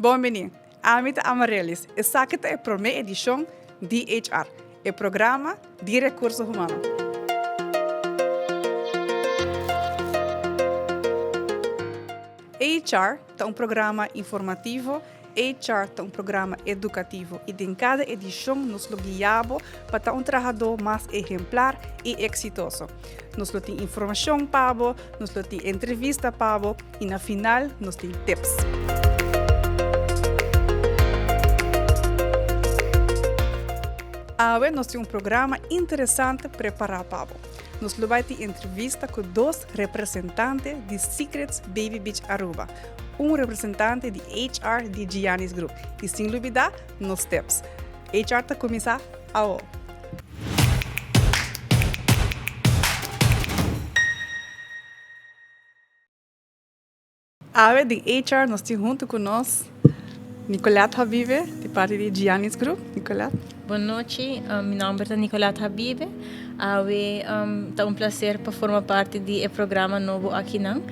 Bon bini! Ami ta Amarelys. Esaki ta e prome edishon di HR, e programa di Rekurso Humano. HR ta un programa informativo, HR ta un programa edukativo i den kada edishon nos lo guia bo pa ta un trahadó mas ehemplar i eksitoso. Nos lo tin informashon pa bo, nos lo tin entrevista pa bo i na final nos tin tips. Awe nos tin un programa interesante prepará pa bo. Nos lo bai tin entrevista ku dos representante di Secrets Baby Beach Aruba, un representante di HR di Gianni's Group i sin lubidá nos tips. HR ta kuminsá awo! Awe den HR nos tin huntu ku nos Nicolette Habibe di parti di Gianni's Group. Nicolette. Bon nochi, mi nomber ta Nicolette Habibe. Awe ta un placer pa forma parti di e programa nobo akinan.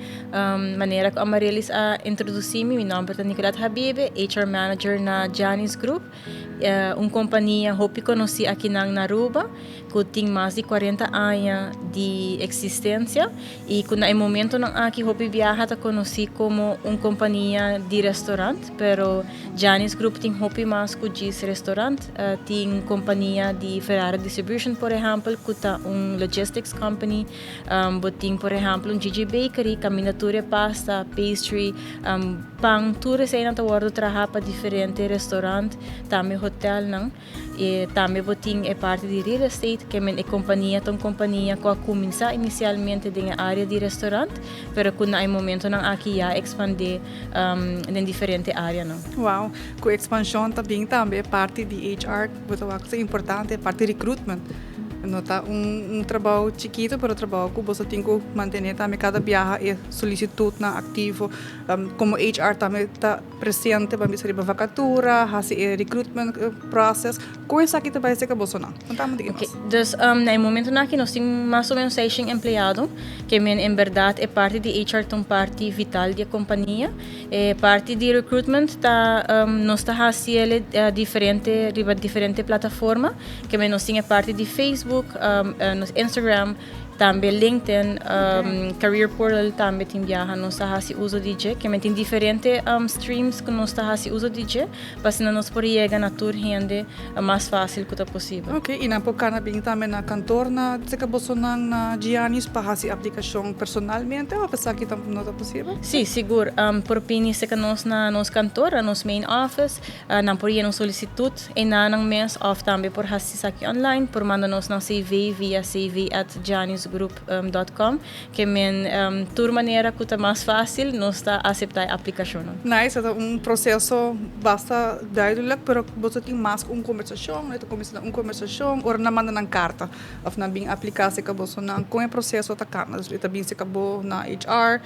Manera ku Amaryllis a introduci mi, mi nomber ta Nicolette Habibe, HR Manager na Gianni's Group. Un kompania hopi konosí akinan na Aruba ku tin mas di kuarenta aña di eksistensia i ku na e momentonan aki hopi biaha ta konosí komo un kompania di restorant, pero Gianni's Group tin hopi mas ku djis restorant. Tin kompania di Ferrara Distribution por ehèmpel ku ta un logistics company. Bo tin por ehèmpel un Gigi Bakery kaminda tur e pasta, pastry, Pan tur eseinan ta wòrdu traha pa diferente restaurant, tambe hotelnan. E tambe bo tin e parti di real estate, ke men e kompania ta un kompania ku a kuminsá inisialmente den e área di restaurant, pero ku na e momentonan aki ya a ekspandé den diferente áreanan. Wow, ku ekspanshon ta bin tambe e parti di HR, bo ta wak ku ta importante, e parti recruitment. No ta un trabou chikitu, pero trabou ku boso tin ku mantené tambe kada biaha e solisitutnan aktivo. Como HR tambe ta presente pa bisa riba vacatura, haci e recruitment process. Con esaki ta bay cerca bosonan? Conta mi un tiki mas. Ok, dus na e momentonan aki nos tin mas o menos seishent empleado, ke men en berdad e parti di HR ta un parti vital di e compania. E parti di recruitment ta nos ta haci el diferente riba diferente plataforma, ke men nos tin e parti di Facebook, nos Instagram, Tambe LinkedIn, Career Portal tambe tin biaha nos ta hasi uso di dje. Ke men tin diferente streams ku nos ta hasi uso di dje pa asina nos por yega na tur hende mas fásil ku ta posibel. Ok, i nan por kana bin tambe na kantor na seka bosonan na Giannis pa hasi aplikashon personalmente òf esaki ta no ta posibel? Sí, sigur. Por bini seka nos na nos kantor, na nos main office. Nan por yena un solisitut Einan nan mes of tambe por haci esaki online, por manda nos nan CV via cv at giannisgroup dot com. Ke men tur manera cu ta mas facil nos ta acepta e aplicacionnan. Nice, ta un proceso basta duidelijk, pero bo ta tin mas cu un conversacion, e ta cuminsa na un conversacion, ora nan manda nan carta of nan bin aplica cerca boso nan, con e proceso ta cana? E ta bin cerca bo na HR,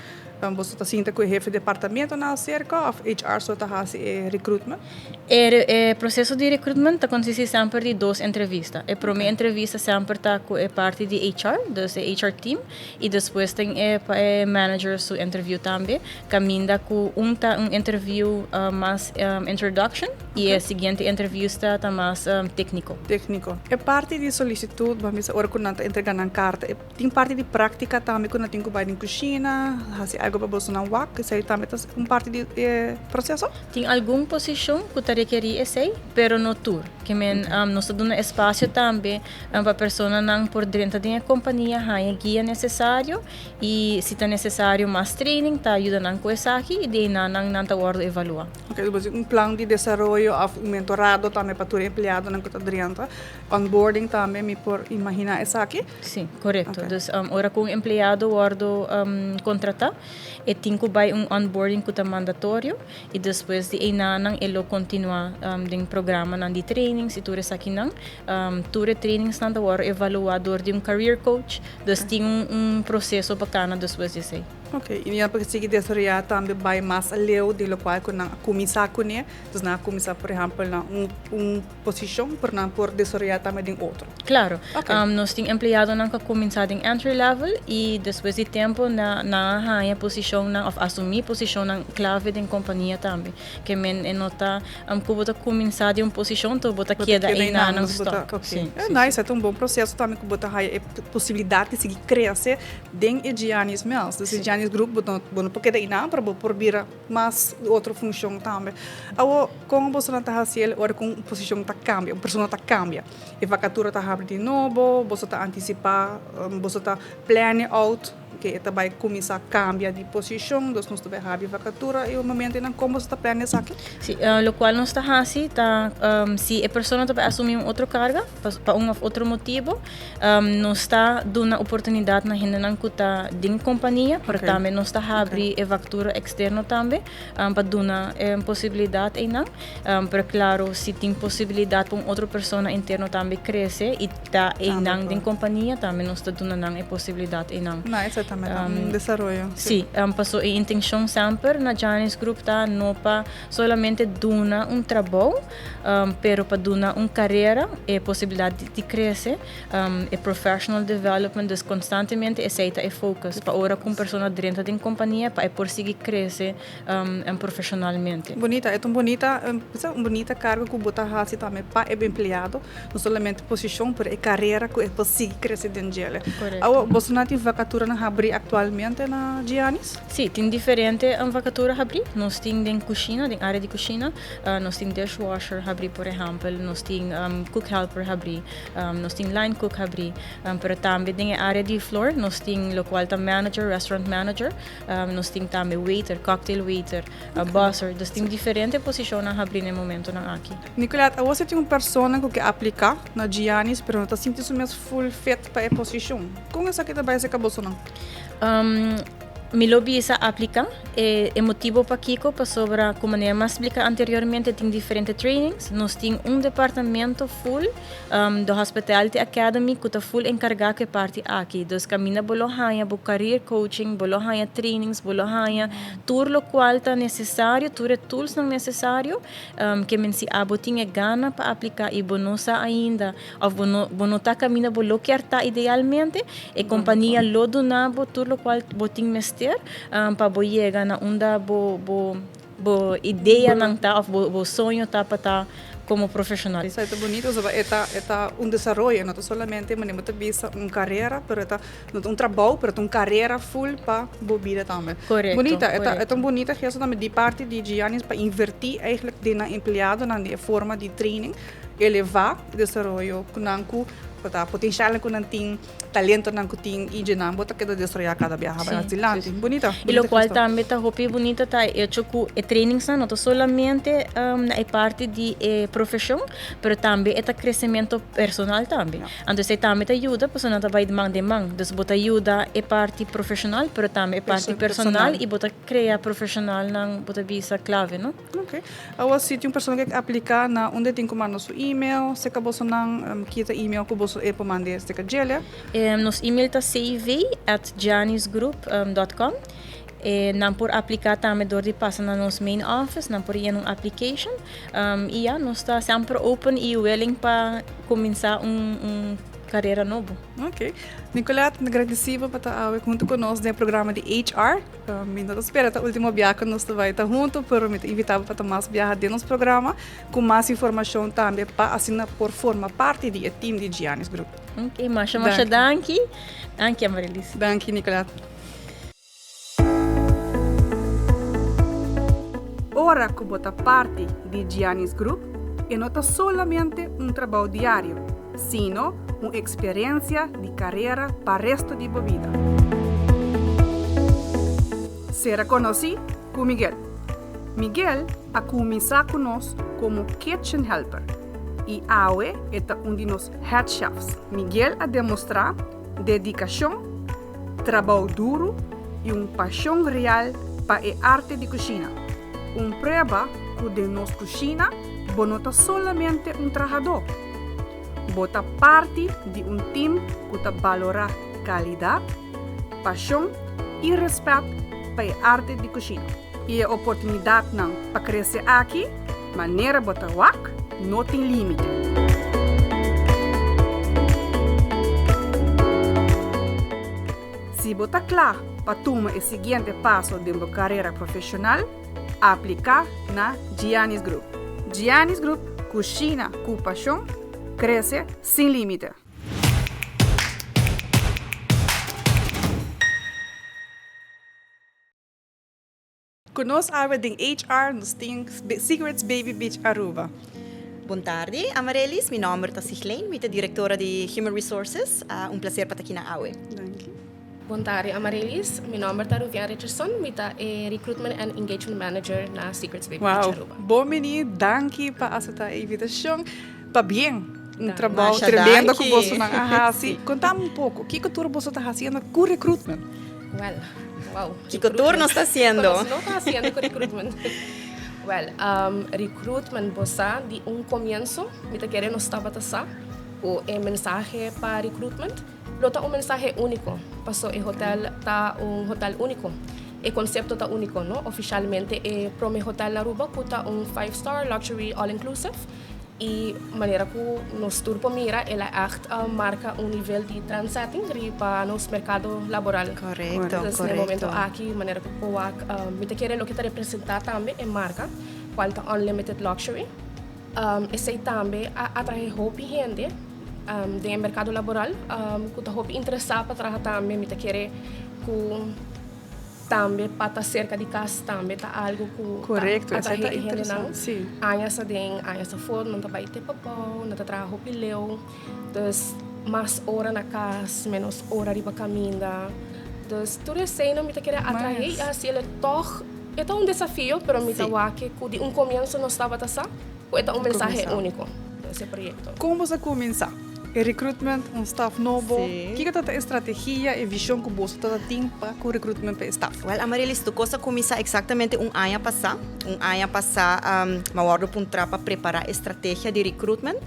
boso ta sinta cu e hefe departamento nan acerca of HR so ta haci e recruitment? E proseso di recruitment ta consisti semper di dos entrevista. E prome entrevista semper ta cu e parti di HR, dus e HR team, y despues tin e e manager su interview tambe, caminda cu un ta un interview mas introduction y e siguiente entrevista ta mas tecnico. Tecnico. E parti di solicitud, bo a bisa ora cu nan ta entrega nan carta, e tin parti di practica tambe cu nan tin cu bay den cushina, haci algo pa boso nan wak, esey tambe ta un parti di e proceso? Tin algun posishon ku ta rekerí esei, pero no tur. Ke men nos ta duna espasio tambe pa personanan por drenta den e kompania, haña e guia nesesario i si ta nesesario mas training ta yuda nan ku esaki i di einan nan nan ta wòrdu evaluá. Oke, dus bo tin un plan di desaroyo òf un mentorado tambe pa tur e empleadonan ku ta drenta. Onboarding tambe mi por imaginá esaki? Sí, korekto. Dus ora ku un empleado wòrdu kontratá, E tin ku bai un onboarding ku ta mandatorio i despues di einanan e lo kontinuá den programanan di trainings i tur esakinan. Tur e trainingsnan ta wòrdu evaluá dor di un career coach, dus tin un proseso pa kana despues di esei. Ok, y nan por sigui desaroya tambe bay mas aleu di locual cu nan a cuminsa cune. Dus nan a cuminsa por ehempel na un un posicion pero nan por desaroya tambe den otro. Claro. Ok. Nos tin empleadonan cu a cuminsa den entry level y despues di tempo nan a haya posicionnan of asumi posicionnan clave den compania tambe. Ke men e no ta ku bo ta kuminsá di un posishon to bo ta keda einan nan stòk. Si, si. Nice, e ta un bon proseso tambe ku bo ta haya e posibilidat di sigui krese den e Giannis mes. Dus e Giannis Group bo no bo no por keda einan pero bo por bira mas otro funshon tambe. Awor kon bosonan ta hasi el ora ku un posishon ta kambia, un persona ta kambia? E vakatura ta habri di nobo, boso ta antisipá, boso ta plania out? Ke e ta bai kuminsá kambia di posishon, dus nos ta bai habri vakatura e momentonan. Kon boso ta plania esaki? Si, lokual nos ta hasi ta si e persona ta bai asumí un otro karga pa un òf otro motibu, nos ta duna oportunidat na hendenan ku ta den kompania, pero tambe nos ta habri e vaktura eksterno tambe pa duna e posibilidat einan. Pero klaro si tin posibilidat pa un otro persona interno tambe krese i ta einan den kompania tambe nos ta duna nan e posibilidat einan. Na esei tambe ta un desaroyo. Si, paso e intenshon semper na Giannis Group ta no pa solamente duna un trabou, pero pa duna un karera, e posibilidat di krese, e professional development, dus konstantemente esei ta e focus pa ora ku un persona drenta den kompania pa e por sigui krese profesionalmente. Bunita, e ta un bunita, un bunita cargo cu bo ta haci tambe pa e empleado, no solamente posicion, pero e carera cu e por sigui crece den djele. Correcto. Awor, boso nan tin vacaturanan habri actualmente na Giannis? Si, tin diferente vacatura habri. Nos tin den cushina, den area di cushina, nos tin dishwasher habri por ehempel, nos tin cook helper habri, nos tin line cook habri, pero tambe den e area di floor nos tin locual ta manager, restaurant manager, Nos tin tambe waiter, cocktail waiter, busser. Dus tin diferente posishonnan habrí na e momentonan aki. Nicolette, awor si tin un persona ku ke apliká na Giannis pero no ta sinti su mes full fit pa e posishon, kon esaki ta bai serka bosonan? Mi lo bisa apliká. E motibu pakiko pasobra ku manera mi a splika anteriormente tin diferente trainings. Nos tin un departamento full. The Hospitality Academy ku ta full enkargá ku e parti aki. Dus kaminda bo lo haña bo career coaching, bo lo haña trainings, bo lo haña tur lokual ta nesesario, tur e toolsnan nesesario ke men si abo tin e gana pa apliká i bo no sa ainda òf bo no bo no ta kaminda bo lo kier ta idealmente, e kompania lo duna bo tur lokual bo tin mester pa bo yega na unda bo bo Bo ideanan ta of bo soño ta pa ta como profesional. Esei ta bonito, pasobra e ta e ta un desaroyo, no ta solamente manera bo ta bisa un carera, pero e ta no ta un trabou, pero ta un carera full pa bo bida tambe. Corecto, Bonita, e ta corecto. e ta un bonita gesto tambe di parti di Giannis pa inverti eigenlijk den nan empleadonan di e forma di training, eleva e desaroyo cu nan cu bo ta potencialnan cu nan tin. Talentonan ku tin i djenan bo ta keda desroyá kada biaha bai mas dilanti. Bunita, I lokual tambe ta hopi bunita ta e echo ku e trainingsnan no ta solamente na e parti di e profeshon, pero tambe e ta kresementu personal tambe. Anto esei tambe ta yuda pasobra nan ta bai man den man. Dus bo ta yuda e parti profeshonal, pero tambe e parti personal i bo ta krea profeshonalnan bo ta bisa klave, no? Ok. Awor si tin un persona ke apliká na unda e tin ku manda su email, seka bosonan kita email ku boso e por manda seka djele? Nos email ta cv at giannisgroup dot com. Nan por apliká tambe dor di pasa na nos main office, nan por yena un application. I ya, nos ta semper open i willing pa kuminsá un karera nobo. Ok. Nicolette, mi ta gradisí bo pa ta awe huntu ku nos den e programa di HR. Mi no ta spera ta ultimo biaha ku nos ta bai ta huntu, pero mi ta invitá bo pa ta mas biaha den nos programa ku mas informashon tambe pa asina por forma parti di e team di Giannis Group. Ok, masha masha danki. Danki Amaryllis. Danki Nicolette. Ora ku bo ta parti di Giannis Group, e no ta solamente un trabou diario, sino un eksperensia di karera pa resto di bo bida. Sera konosí ku Miguel. Miguel a kuminsá ku nos komo kitchen helper i awe e ta un di nos head chefs. Miguel a demostrá dedikashon, trabou duru i un pashon real pa e arte di kushina. Un prueba ku den nos kushina bo no ta solamente un trahadó. Bo ta parti di un tim ku ta balorá kalidat, pashon i rèspèt pa e arte di kushina. I e oportunidatnan pa krese aki, manera bo ta wak, no tin límite. Si bo ta kla pa tuma e siguiente paso den bo karera profeshonal, apliká na Giannis Group. Giannis Group, kushina ku pashon, krese sin límite. Ku nos awe den HR nos tin Secrets Baby Beach Aruba. Bon tardi Amarelis, mi nomber ta Sigleen, mi ta directora di Human Resources. Un placer pa ta aki na awe. Danki. Bon tardi Amarelis, mi nomber ta Ruvian Richardson, mi ta e Recruitment and Engagement Manager na Secrets Baby Beach Aruba. Wow, bon bini, danki pa acepta e invitacion. Pabien, un trabou tremendo ku bosonan a hasi. Kontami un poko, kiko tur boso ta hasiendo ku recruitment? Well, wow. Kiko tur nos ta hasiendo? Nos no ta hasiendo ku recruitment. Well, recruitment bo sa di un komienso, mi ta kere nos tabata sa ku e mensahe pa recruitment lo ta un mensahe úniko, paso e hotel ta un hotel úniko. E konsepto ta úniko, no? Ofishalmente e prome hotel na Aruba ku ta un five star luxury all inclusive. Y manera cu nos tur por mira, el a echt marca un nivel di trendsetting riba nos mercado laboral. Correcto, Entonces, na e momento aki, manera cu por wak, mi ta kere loke ta representa tambe e marca, cual ta Unlimited Luxury. Esey tambe a atrae hopi hende den e mercado laboral cu ta hopi interesa pa traha tambe. Mi ta kere cu. Tambe pa ta serka di kas tambe ta algu ku ta atrahe e hendenan. Añas aden, añas afor nan ta bai te pabou, nan ta traha hopi leu. Dus mas ora na kas, menos ora riba kaminda. Dus tur eseinan mi ta kere atrahe i hasi el tòg e ta un desafio pero mi ta wak ku di un komienso nos tabata sa ku e ta un mensahe úniko den ese proyekto. Kon boso a kuminsá? E recruitment, un staf nobo. Kiko ta ta e strategia, e vision ku boso ta ta tin pa ku recruitment pa e staf? Wèl, Amaryllis, tur kos a kuminsá eksaktamente un aña pasá. Un aña pasá mi a wòrdu puntrá pa prepará e strategia di recruitment.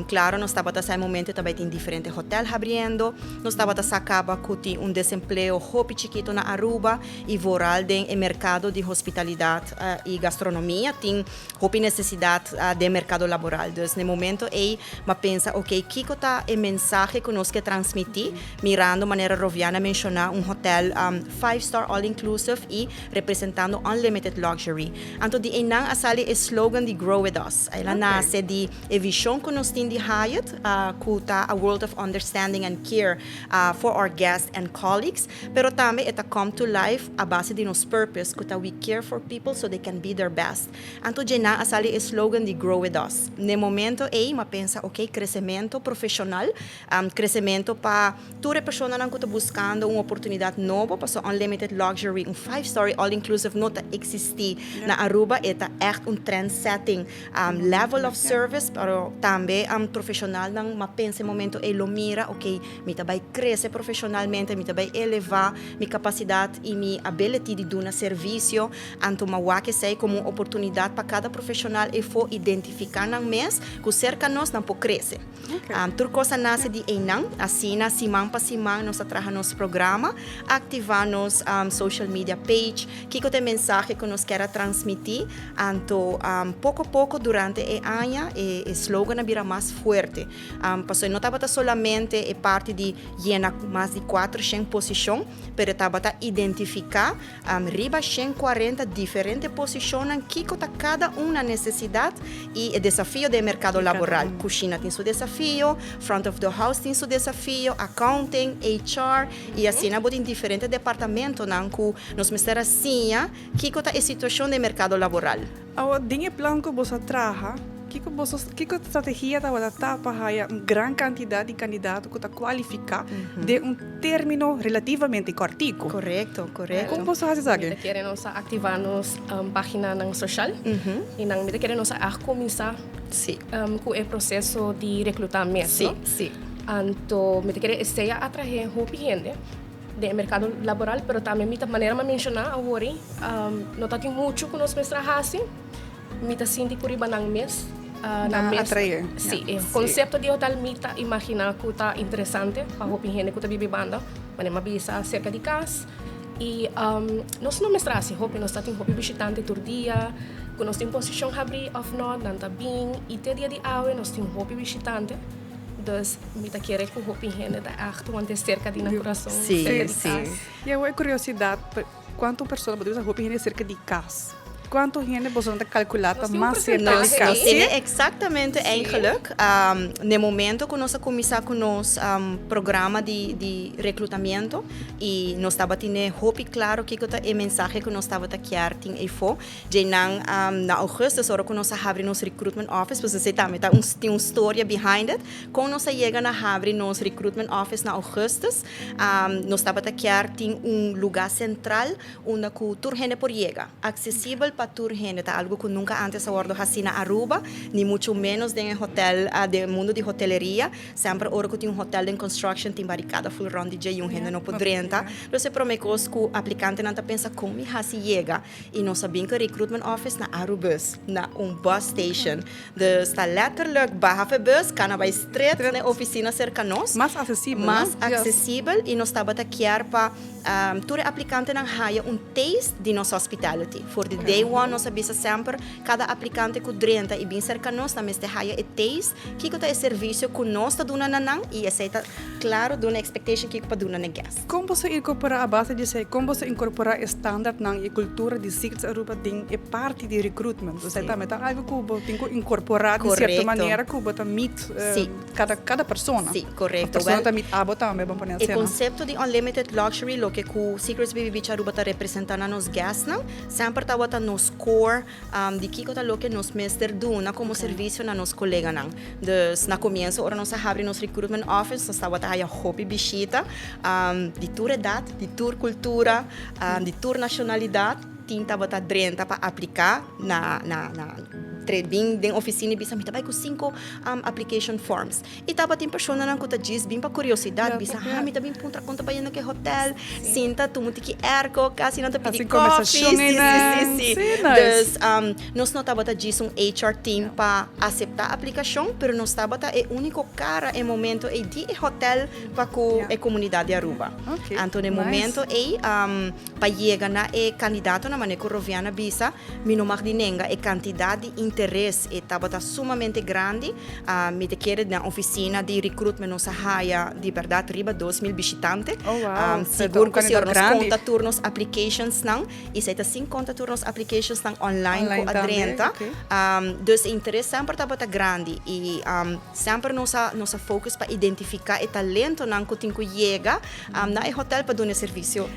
Klaro, nos tabata sa e momento tabata tin diferente hotèl habriendo. Nos tabata sa kaba ku tin un desempleo hopi chikitu na Aruba i vooral den e merkado di hospitalidat i gastronomia tin hopi nesesidat den merkado laboral. Dus na e momento ei m'a pensa, ok, kiko ta e mensahe ku nos ke transmití mirando manera Roviana a menshoná un hotel five star all inclusive i representando unlimited luxury. Anto di einan a sali e slogan di Grow with us. El a nase di e vishon ku nos tin di Hyatt ku ta a world of understanding and care for our guests and colleagues. Pero tambe e ta come to life a base di nos purpose cu ta we care for people so they can be their best. Anto dje-nan a sali e slogan di Grow with us. N'e momento ey m'a pensa ok crecemento profesional, crecemento pa tur e personanan cu ta buscando un oportunidad nobo paso unlimited luxury, un five story all inclusive no ta existi na Aruba, e ta echt un trend setting level of service pero tambe profesionalnan m'a pensa e momento ey lo mira ok Mi ta bai krese profeshonalmente, mi ta bai elevá mi kapasidat i mi ability di duna servisio. Anto mi a wak esei komo un oportunidat pa kada profeshonal efo identifiká nan mes ku serka nos nan por krese. Tur kos a nase di einan. Asina siman pa siman nos a traha nos programa, aktivá nos social media page, kiko ta e mensahe ku nos kier a transmití. Anto poko poko durante e aña e slogan a bira mas fuerte. Pasobra no tabata solamente e parti di yena mas di kuatershen posishon, pero e tabata identifiká riba 140 diferente posishonnan kiko ta kada un nan nesesidat i e desafio den e merkado laboral. Kushina tin su desafio, front of the house tin su desafio, accounting, HR, i asina bo tin diferente departamentonan ku nos mester a siña kiko ta e situashon den e merkado laboral. Awor, den e plan ku boso a traha, kiko boso, kiko strategia tabata ta pa haya un gran kantidat di kandidato ku ta kualifiká den un término relativamente kòrtiku? Korekto, korekto. Kon boso hasi esaki? Mi ta kere nos a aktivá nos páginanan soshal i nan mi ta kere nos a ègt kuminsá ku e proseso di reklutá mes, no? Sí, sí. Anto mi ta kere esei a atraé hopi hende. Den e merkado laboral, pero tambe mi ta manera mi a menshoná awor no ta tin muchu ku nos mester a hasi. Mi ta sinti ku riba nan mes nan mes atraé. Sí, e konsepto di hotel mi ta imaginá ku ta interesante pa hopi hende ku ta biba e banda. Manera mi a bisa serka di kas. Y nos no mester haci hopi, nos ta tin hopi bishitante tur dia, cu nos tin posicion habri of no, nan ta bin y te dia di awe nos tin hopi bishitante. Dus mi ta kere cu hopi hende ta echt wante cerca di nan curason, cerca di cas. Y awor e curiosidad, cuanto persona bo ta bisa hopi hende cerca di cas? Cuanto hende boso ta calcula ta mas cerca di cas? Nos tene exactamente eigenlijk n'e momento cu nos a cuminsa cu nos programa di reclutamiento y nos tabatin hopi claro kico ta e mensahe cu nos tabata kier tin eyfo. Djeinan na augustus ora cu nos a habri nos recruitment office, pues esey tambe ta un tin un storia behind it, con nos a yega na habri nos recruitment office na augustus, nos tabata kier tin un lugar central unda cu tur hende por yega, accesibel pa tur hende, ta algo cu nunca antes a wordo haci na Aruba, ni mucho menos den e hotel, den e mundo di hoteleria, semper ora cu tin un hotel den construction tin baricada full rond di dje y un hende no por drenta, dus e prome cos cu aplicantenan ta pensa con mi haci yega? Y nos a bin cu recruitment office na Arubus, na un bus station. Dus ta letterlijk baha fe bus, cana bay straight na e oficina cerca nos. Mas accesibel, no? Mas accesibel y nos tabata kier pa tur e aplicantenan haya un taste di nos hospitality. For di day one nos a bisa semper cada aplicante cu drenta y bin cerca nos nan mester haya e taste kico ta e servicio cu nos ta duna na nan y esey ta claro duna expectation kico pa duna na e guest. Kon boso inkorporá a base di esei? Kon boso inkorporá e standardnan i kultura di Secrets Aruba den e parti di recruitment? Esei tambe ta algu ku bo tin ku inkorporá di sierto manera ku bo ta meet kada kada persona. Sí, korekto. Òf persona ta meet abo tambe, bo pone asina. E konsepto di Unlimited Luxury, loke ku Secrets Baby Beach Aruba ta representá na nos guestnan, semper tabata nos core Di kiko ta loke nos mester duna komo servisio na nos koleganan. Dus na komienso ora nos a habri nos recruitment office nos tabata haya hopi bishita di tur edat, di tur kultura, di tur nashonalidat tin tabata drenta pa apliká na na na bin den ofisina i bisa mi ta bai ku sinku application forms. I tabatin personanan ku ta djis bin pa kuriosidat, bisa, ha, mi ta bin puntra kon ta bayendo ku e hotel, sinta tuma un tiki airco, kasi nan ta pidi kofi. Sí, sí, sí, sí. Dus, nos no tabata djis un HR team pa aseptá aplikashon, pero nos tabata e úniko kara e momento ei di e hotel pa ku e komunidat di Aruba. Anto na e momento ei, pa yega na e kandidatonan, manera ku Roviana bisa, Mi no mag di nenga e kantidat di interes e tabata sumamente grandi. Mi ta kere den oficina di recruitment nos a haya di berdad riba 2000 bishitante. Oh wow, Sigur ku si ora nos konta tur nos applicationsnan i esei ta sin konta tur nos applicationsnan online ku a drenta. Dus e interes semper tabata grandi i semper nos a nos a focus pa identifica e talentonan ku tin ku yega na e hotel pa duna e servisio.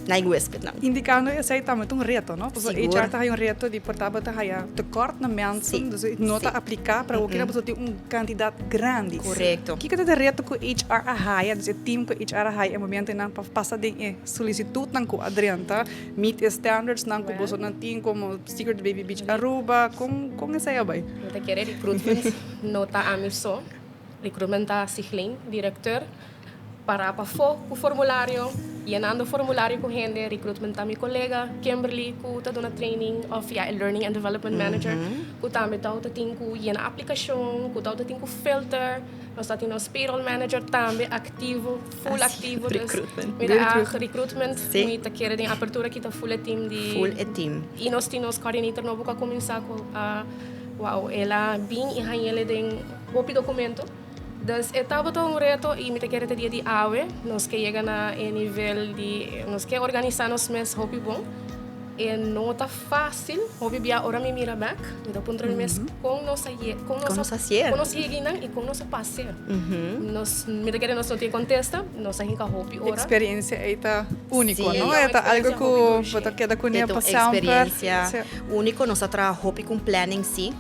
Na e huespednan. Indicando esey tambe ta un reto, no? Pasobra HR ta haya un reto di por tabata haya tekort na mensen, dus no ta aplica, pero awor boso tin un cantidad grandi. Correcto. Kico ta e reto cu HR a haya, dus e team cu HR a haya e momentonan pa pasa den e solicitudnan cu a drenta, meet e standardsnan cu bosonan tin como Secret Baby Beach Aruba, con con esey a bay? Mi ta kere recruitment no ta ami so, recruitment ta Siglin, directeur. Para pafó ku formulario, yenando formulario ku hende, recruitment ta mi kolega Kimberly ku ta duna training òf ya e learning and development manager ku tambe ta ta tin ku yena aplikashon, ku ta ta tin ku filter. Nos ta tin nos payroll manager tambe aktivo, full aktivo. Dus mi ta a recruitment, mi ta kere den apertura aki ta full e team di. Full e team. I nos tin nos coordinator nobo ku a kuminsá ku a wow el a bin i hañ'el den hopi dokumento. Dus e tabata un reto y mi ta kere te dia di awe nos ke yega na e nivel di nos ke organisa nos mes hopi bon. E no ta facil, hopi bia ora mi mira bek mi ta puntra mi mes con nos a ye con nos a con nos yega einan y con nos a pase. Nos mi ta kere nos no tin contesta, nos a hinca hopi ora. Experiencia ei ta unico, no? E ta algo cu bo ta keda cune pa semper. Experiencia unico, nos a traha hopi con planning si.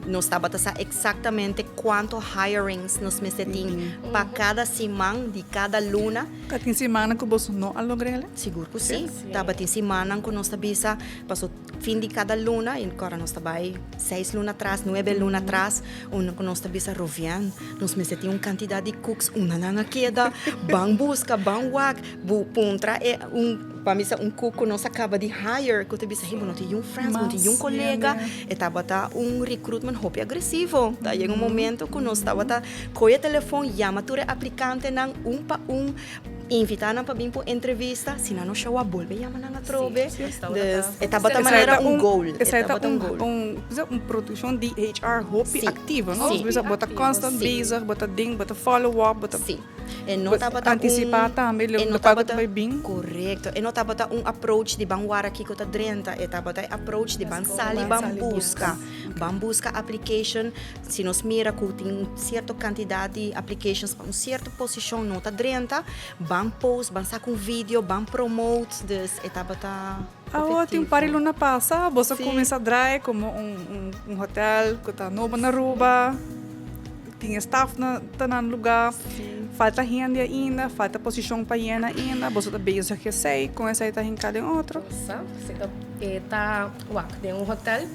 Nos tabata sa exactamente cuanto hirings nos mester tin pa cada siman di cada luna. Tabatin simannan cu boso no a logra hel? Sigur cu si. Tabatin simannan cu nos ta bisa paso fin di cada luna, y ora nos ta bay seis luna atras, nuebe luna atras, unda cu nos ta bisa Rovian, nos mester tin un cantidad di cooks, unda nan a keda? Ban busca, ban wak, bu puntra e un. Pa mi sa un cook ku nos a kaba di hire ku ta bisa, hey, bo no tin yun friends, bo no tin yun kolega. E tabata un recruitment hopi agresivo. Ta yega un momento ku nos tabata kohe e telefon, yama tur e aplikantenan un pa un, invita nan pa bin pa un entrevista. Si nan no show up, bolbe yama nan atrobe. Dus e tabata manera un goal. E tabata un goal. Esei ta un produccion di HR hopi activo, no? Bo ta constant bezig, bo ta den, bo ta follow up, bo ta. E no tabata un. Anticipá tambe e no lokual ku ta tabata bai bin. Korekto. E no tabata un approach di ban wara kiko ta drenta. E tabata e approach di ban sali ban buska. Ban buska application. Si nos mira ku tin un sierto kantidat di applications pa un sierto posishon no ta drenta, ban post, ban saka un video, ban promote. Dus e tabata Awo tin un par di efectivo. luna pasa boso a Sí. kuminsá draai komo un un hotel ku ta nobo na Aruba. Tin e staf na ta nan lugá, falta hende ainda, falta posishon pa yena ainda, boso ta bezig esei, kon esei ta hinká den otro? Sa, si ta e ta wak den un hotel,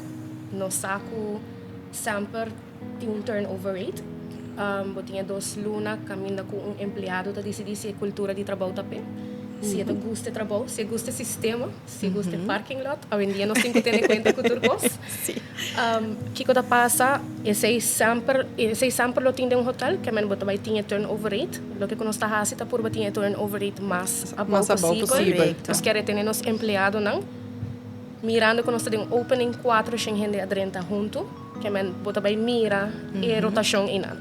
nos sa ku semper tin un turnover rate. Bo tin e dos luna kaminda ku un empleado ta disidí si e kultura di trabou ta p'e, si e ta gusta e trabou, si e gusta e sistema. Si gusta e parking lot, awendia nos tin ku tene kuenta ku tur kos. Kiko ta pasa, esei semper, esei semper lo tin den un hotel, ke men bo ta bai tin e turnover rate. Loke ku nos ta hasi ta purba tin e turnover rate mas abou posibel. Nos kier retene nos empleadonan, mirando ku nos ta den un opening kuatro shen hende a drenta huntu, ke men bo ta bai mira e rotashon einan.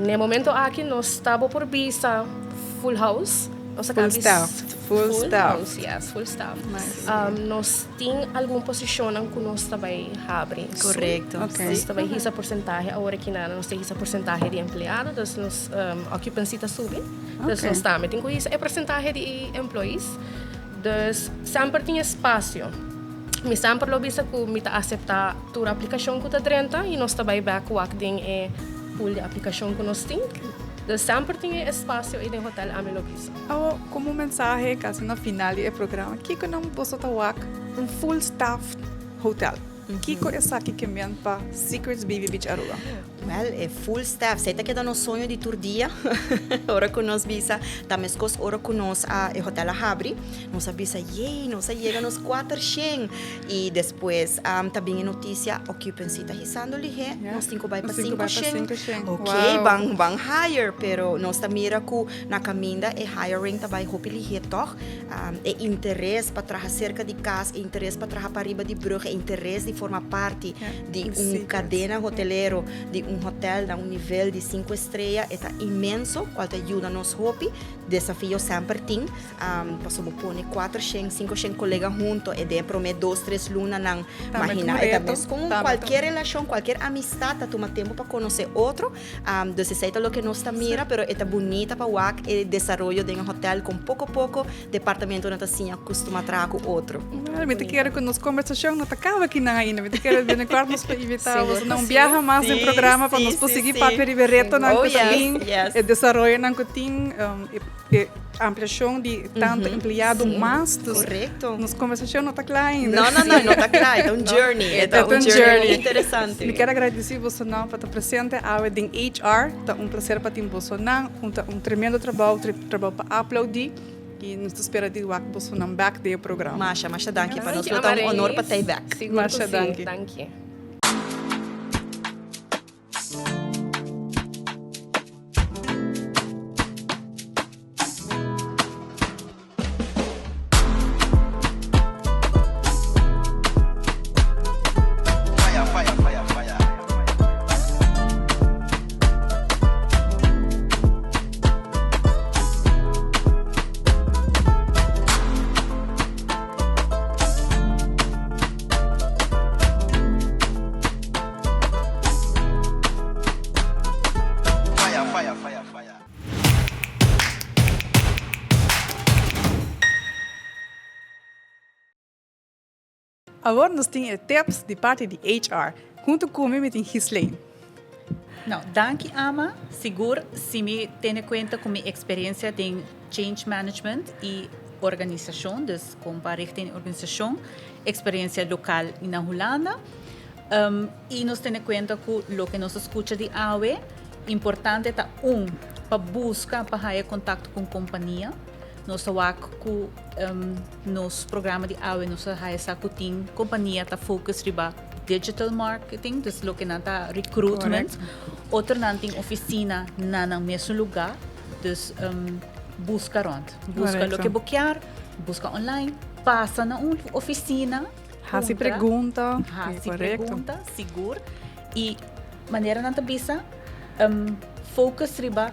Na e momento aki nos ta bo por bisa full house. Nos a Full kabi staff. Full full staff. house, yes, full staff. Nice. Nos tin algun posicionnan ku nos ta bai habri soon. Correcto. Okay. Nos ta bai hisa porcentahe awor aki nan nos ta hisa porcentahe di empleado, dus nos occupancy ta subi. Dus Okay. nos tambe tin ku hisa e porcentahe di employees. Dus semper tin espacio. Mi semper lo bisa ku mi ta aseptá tur aplikashon ku ta drenta i nos ta bai bèk wak den e pool di aplikashon ku nos tin. Dus semper tin e espasio ei den hotèl ami lo bisa. Awo, komo mensahe kasi na final di e programa, kiko nan boso ta wak un full staffed hotel? Kiko esaki ke men pa Secrets BV Beach Aruba? Wel, e full staff, esei ta keda nos soño di tur dia. Ora ku nos bisa, ta meskos ora ku nos a, e hotel a habri, nos a bisa, yey, nos a yega nos kuater shen. I despues ta bin e notisia, occupancy ta hisando lihé, nos tin ku bai pa sinku shen. Ok, ban, ban hire, pero nos ta mira ku na kaminda e hiring ta bai hopi lihé tòg. E interes pa traha serka di kas, e interes pa traha pariba di brug, e interes di forma parti di un cadena hotelero, di un hotel na un nivel di cinco estrella, e ta inmenso, cual ta yuda nos hopi. Desafio semper tin, pasobra bo pone cuatro shen, cinco shen colega hunto, e den e prome dos, tres lunanan, imagina, e ta mes con cualkier relacion, cualkier amistad ta tuma tempo pa conoce otro. Dus esei ta loke nos ta mira, pero e ta bunita pa wak e desaroyo den e hotel con poco poco departamentonan ta siña custuma traha cu otro. Well, mi ta kere cu nos conversacion no ta caba akinan ainda. Mi ta kere binnenkort nos por invita boso na un biaha mas den programa pa nos por sigui papia riba e retonan cu ta bin, e desaroyonan cu tin, e ampliacion di tanto empleado mas. Dus nos conversacion no ta cla ainda. No, no, no, no ta cla. E ta un journey. E ta un journey interesante. Mi kier agradeci bosonan pa ta presente awe den HR. Ta un placer pa tin bosonan. Ta un tremendo trabou, trabou pa aplaudi. I nos ta spera di wak bosonan bek den e programa. Masha, masha danki pa nos. Lo ta un honor pa ta bek. Masha danki. Danki. Awor nos tin e tips di parti di HR. Hunto cu mi mi tin Ghislaine. Nou, danki Ama. Sigur si mi tene cuenta cu mi experiencia den change management y organisacion, dus con pa richt den organisacion, experiencia local y na Hulanda. Y nos tene cuenta cu loke nos a scucha di awe, importante ta un, pa busca pa haya contacto cu un compania. Nos ta wak ku nos programa di awe nos a haya sa ku tin kompania ta focus riba digital marketing, dus loke nan ta recruitment. Otronan tin ofisina na nan mesun lugá, dus buska rònt. Buska loke bo kier, buska online, pasa na un ofisina. Hasi pregunta. Hasi pregunta, sigur. I manera nan ta bisa, focus riba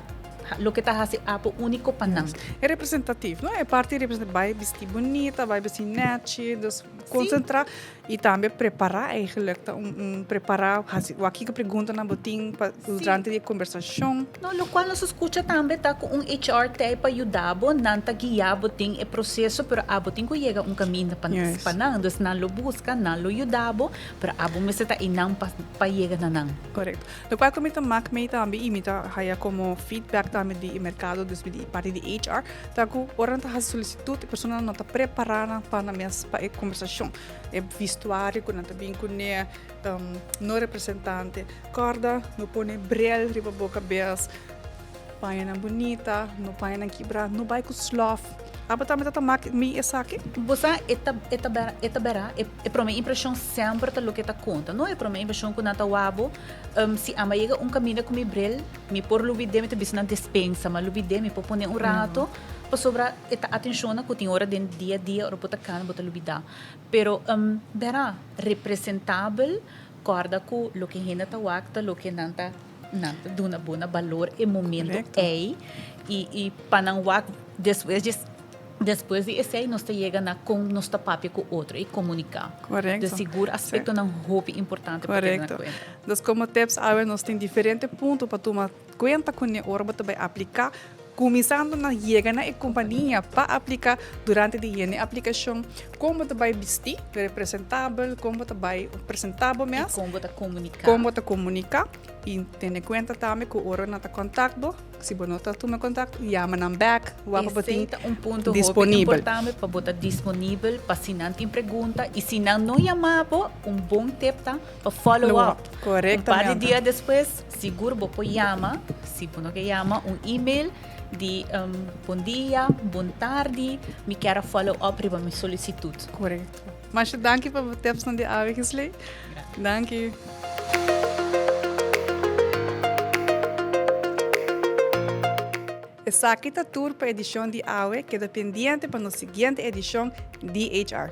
loke ta hasi apo úniko pa nan. E representatief, no? E parti representatief, bai bisti bunita, bai bisti nechi, dus konsentrá i tambe prepará eigenlijk ta un un prepará hasi wak kiko preguntanan bo tin pa durante di e kombersashon. No, lokual nos a skucha tambe ta ku un HR ta ei pa yuda bo, nan ta guia bo den e proseso, pero abo tin ku yega un kaminda pa pa nan. Dus nan lo buska, nan lo yuda bo, pero abo mester ta einan pa pa yega na nan. Korekto. Lokual ku mi ta mak mei tambe i mi ta haya komo feedback tambe di e merkado, dus di e parti di HR, ta ku ora nan ta hasi solisitut e personanan no ta prepará nan pa nan mes pa e kombersashon. E vistuario ku nan ta bin kuné no representante. Kòrda no pone bril riba bo kabes, pañanan bunita, no pañanan kibrá, no bai ku slòf. Abo tambe ta ta mak mi esaki? Bo sa e ta e ta bera e ta bera e e prome impreshon semper ta loke ta konta no e prome impreshon ku nan ta wak bo si amba yega un kaminda ku mi bril mi por lubid'é mi ta bisa nan despensa ma lubid'é mi por pone un rato pasobra e ta atenshonnan ku tin ora den dia a dia ora bo ta kana bo ta lubidá pero bera representabel kòrda ku loke hende ta wak ta loke nan ta Nan ta duna bo na balor e momento ei i i pa nan wak despues di despues di esei nos ta yega na kon nos ta papia ku otro i komuniká. Korekto. Dus sigur aspektonan hopi importante pa tene na kuenta. Dus komo tips awe nos tin diferente punto pa tuma kuenta kuné ora bo ta bai apliká Kuminsando na yega na e kompania pa apliká durante di yena e aplikashon, kon bo ta bai bistí representabel, kon bo ta bai presentá bo mes. I kon bo ta komuniká. Kon bo ta komuniká i tene kuenta tambe ku ora nan ta kontakt bo, si bo no ta tuma kontakto, yama nan bèk, wak pa bo tin Esei ta un punto hopi disponibel. importante pa bo ta disponibel pa si nan tin pregunta i si nan no yama bo, un bon tip ta pa follow up. Korektamente. Un par di dia despues sigur bo por yama, si bo no ke yama, un email di bon dia, bon tardi, mi kier a follow up riba mi solisitut. Korekto. Masha danki pa bo tipsnan di awe, Gisley. Danki. Esaki ta tur pa edishon di awe, keda pendiente pa nos siguiente edishon di HR.